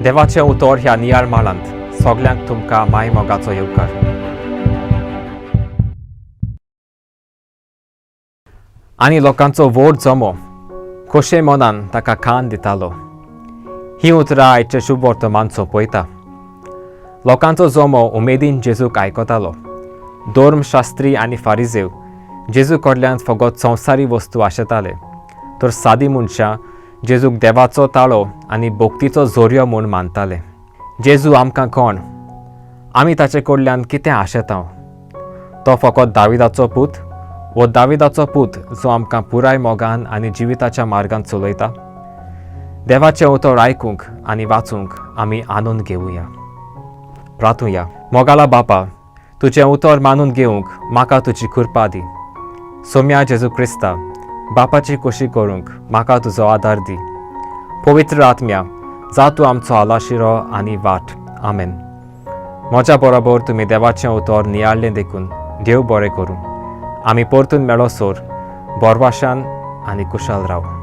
देवाचें उतर ह्या नियाळ माळांत सगल्यांक तुमकां माय मोगाचो येवकार. आनी लोकांचो व्हड जमो खोशे मनान ताका खान दितालो. हीं उतरां आयचें शुभ वर्तमान सोंपयता. लोकांचो जमो उमेदीन जेजूक आयकतालो. धर्मशास्त्री आनी फारिजेव जेजू कडल्यान फकत संवसारी वस्तू आशेताले, तर सादी मनशां जेजूक देवाचो ताळो आनी भक्तीचो जोरयो म्हूण मानताले. जेजू आमकां कोण? आमी ताचे कडल्यान कितें आशेता? तो फकत दाविदाचो पूत वो दाविदाचो पूत जो आमकां पुराय मोगान आनी जिविताच्या मार्गान चलयता? देवाचें उतर आयकूंक आनी वाचूंक आमी आनंद घेवया. प्रातुया. मोगाला बापा, तुजें उतर मानून घेवंक म्हाका तुजी कृपा दी. सोम्या जेजू क्रिस्ता, बापाची खोशी करूंक म्हाका तुजो आदार दी. पवित्र आत्म्या, जा तूं आमचो आलाशिरो आनी वाट. आमेन. म्हज्या बरोबर तुमी देवाचें उतर नियाळ्ळें देखून देव बरें करूं. आमी परतून मेळो सोर बोरवाशान आनी कुशाल राव.